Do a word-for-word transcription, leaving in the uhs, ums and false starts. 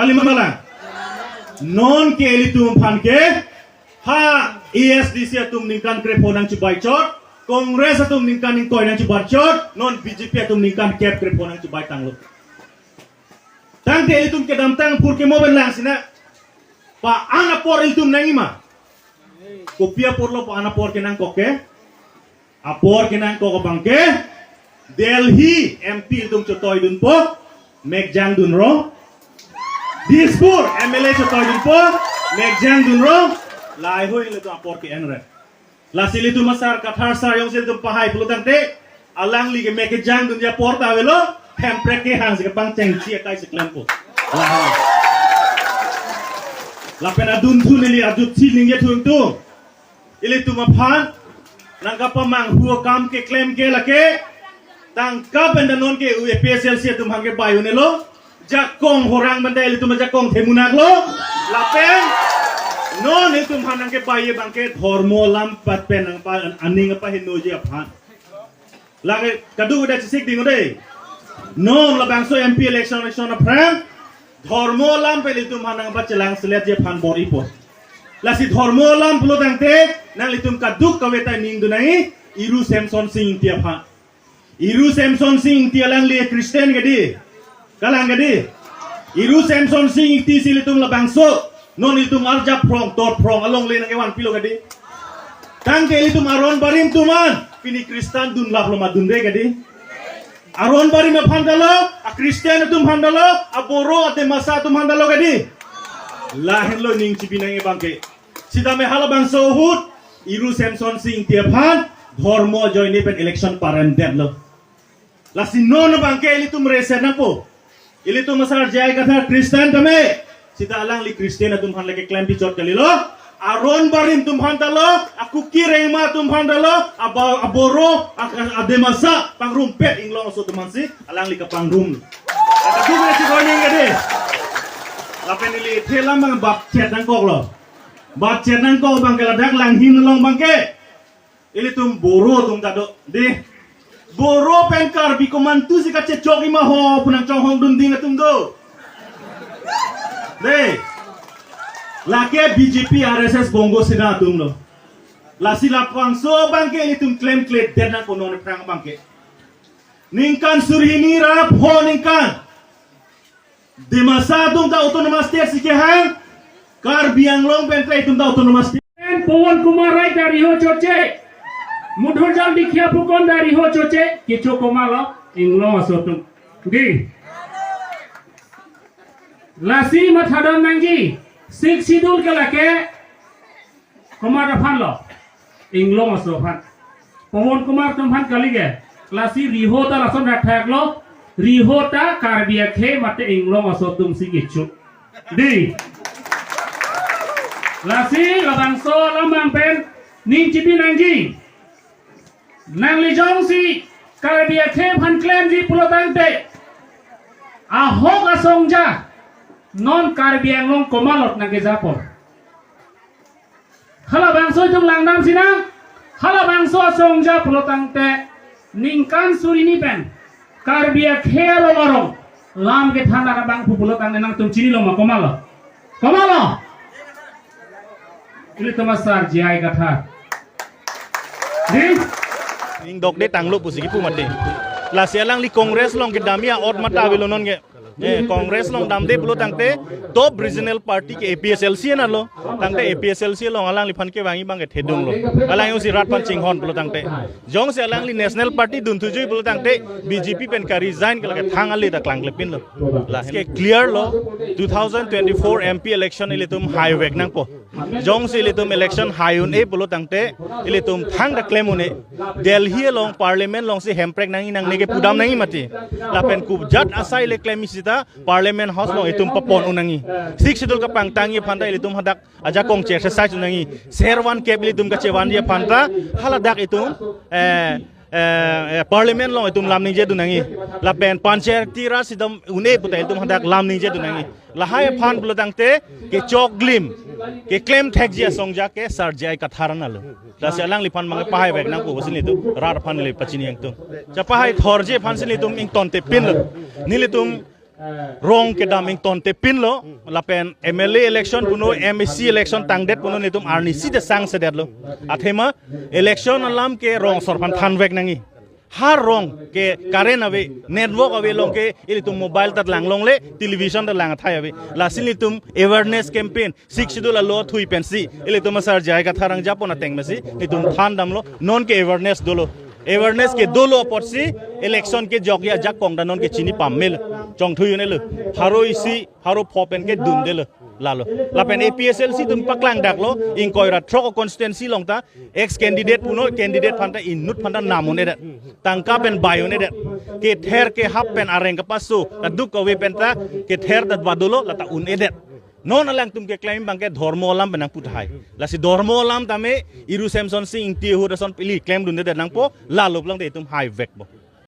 Kali ma lang. Non ke ilitum aphan ke, ha A S D C atum ningkan krepho nangchobei chot, Congress atum ningkan ingkoi nangchobei chot, non B J P atum ningkan kep krepho nangchobei tanglo. Tangte ilitum kedamtang apor ke mo pen lang sina. Pa-an apor ilitum nangji ma? Kopi apor lo pa-an apor kenangkok ke? Apor kenangkok abang ke Delhi M P ilitum chotoidunpo, mekjang dunlo. Dispur M L A chotoidunpo, mekjang dunlo. Laheihui ilitum apor ke-enre. Lasi ilitum asar Kathar sar jongsi ilitum pahai pulo tangte, alangli ke mekjang dunji apor ta avelo, hemprek kehang si kepangchengsi akai si klempo. Lahei. Lapen adunthu neli adunthu ningje thuntu. Ilitum aphan nangkapamanghu akam keklem ke lake, tangka pen ta non ke A P H L C atum aphan kebei un-elo. Jakong horang pen ta ilitum ajakong themunak lo. Lapen non ilitum aphan nangkebei abang ke dhormo alam pat pen nangpa aning apahenoji aphan. Lake kadokave ta chesik ding dei. Non labangso M P election election aphrang dhormo alam pen ilitum aphan nangpachelangseletji aphan bor-ipo. Lasi dhormo alam pulo tangte nanglitum kadokave ta ningdun nangji, Iru Semson Sing Ingti aphan. Iru Semson Sing Ingti alangli Christian ke dei? Kalang ke dei? Iru Semson Sing Ingti si ilitum labangso non ilitum arjap phrong, tot phrong along le nangkevan pilo ke dei? Tangte ilitum aron barim atum an pini Christian dunlap lo ma dunde ke dei? Aron barim aphan ta lo, a-Christian atum aphan ta lo, a-Boro, a-Dimasa atum aphan ta lo ke dei? Lahenlo ning chipi nangji abang ke. Sitame halabangso ahut Iru Semson Sing Ingti aphan dhormo ajoine pen election paremdetlo. Lasi non abang ke ilitum rese nangpo. Ilitum asar J I Kathar Christian tame. Sita alangli Christian atum aphan lake klempi chot kalilo. Aron barim atum aphan ta lo, a-Kuki Rengma atum aphan ta lo, aba-, a-Boro, a-, a-Dimasa pangrumpet inglong aso atum aphansi alangli kapangrum. Kata tu kena si koning ke dei. Lapen ili thelam abang bap chet nangkoklo. Bap chet nangkok abang ke ladak Langhin along abang ke. Ilitum Boro atum ta do dei. Boro pen Karbi komantusi kachechokji ma ho pu nangchonghong dunding atum do. Dei. Lake B J P, R S S, Bongo Sena atum lo. Lasi labangso abang ke ilitum klemkledet nangpo non aphrang abang ke. Ningkan suri hini ra pho ningkan Dimasa atum ta autonomous state si kehang, Karbi Anglong pen ta itum ta autonomous state. Pawan Kumar Rai ta riho choche, Madhurjal Dikhiya Phukan ta riho choche, kecho komatlo inglong aso atum. Dei. Lasi mathadam nangji, Sixth Schedule ke lake komat aphan lo, inglong aso aphan. Pawan Kumar atum aphan kali ke. Lasi riho ta lason thakthak lo, riho ta Karbi akhei mate inglong aso atum si kecho. Dei. Lasi labangso alam abang pen ning chipi nangji. Nangli jongsi Karbi akhei aphan klemji pulo tangte, ahok asongja non Karbi Anglong komatlot nangkejapo. Halabangso itum langdam sinang, halabangso asongja pulo tangte ningkan suri hini pen Karbi akhei arong arong lam kethan abang pu pulo tangte nangtum chinilo ma, komatlo? Komatlo? Ilitum asar J I Kathar. Dei? Ingdokde tanglo pusi kipu mati. Lasi alangli Congress along kedamji a'ot mata avelo non ke. Eh, Congress along damde pulo tangte top regional party ke A P H L C anlo. Tangte A P H L C along alangliphan kevangji abang ke thedunglo. Alang jongsi rat aphan chinghon pulo tangte. Jongsi alangli National Party dunthuji pulo tangte B J P pen ka-resign ke lake thang ale ta klangklepinlo. Lasi ke clear lo, two thousand twenty-four M P election ilitum haivek nangpo. Jongsi ilitum election hai un-e pulo tangte, ilitum thangta klem un-e. Delhi along parliament alongsi hemprek nangji nangne ke pudam nangji mati. Lapen kujat asai le klemji sita parliament house along itum papon un nangji. Sixth Schedule kapangtangji aphan ta ilitum hadak ajakong che-exercise un nangji. Ser van kep ilitum kachevanji aphan ta haladak itum, eh, eh, eh, parliament along itum lam ningjedun nangji. Lapen Panchayati Raj itum un-e puta itum hadak lam ningjedun nangji. Lahai aphan pulo tangte kechoklim, keklem thekji asongja ke sar J I Kathar anlo. Lasi alangliphan mang pahaivek nangpo pusi nelitum rat aphan neli pachini ingtung. Chapahai thorji aphansi nelitum ingtontepinlo. Nelitum rong kedam ingtonte pinlo, lapen M L A election punon, M A C election tangdet punon, netum arnisi te sangsedetlo. Athema election alam ke rong asor aphan thanvek nangji. Har rong ke current ave, network ave along ke ilitum mobile ta langlongle, television ta lang athai ave. Lasi netum awareness campaign, Sixth Schedule alo thui pensi ilitum asar J I Kathar Rongja pon ateng mesi netum thandamlo, non ke awareness dolo. Awareness ke dolo apotsi election kejokji ajakong ta non ke chini pamelo. Chongthui un'elo. Pharo isi, pharo pho pen ke dundelo. Lalo. Lapen A P H L C atum paklangdaklo, ingkoi ra throk constituency along ta ex candidate punon, candidate aphan ta inut aphan ta nam un-edet. Tangka pen bai un-edet. Kether kehap pen areng kapaso, kaduk kave pen ta kether ta badulo, lata un-edet. Non alangtum keklem abang ke dhormo alam pen nangpu tahai. Lasi dhormo alam tame Iru Semson Sing Ingti ahut ason pili klemdundedet nangpo, lalo pulang te itum haivekpo.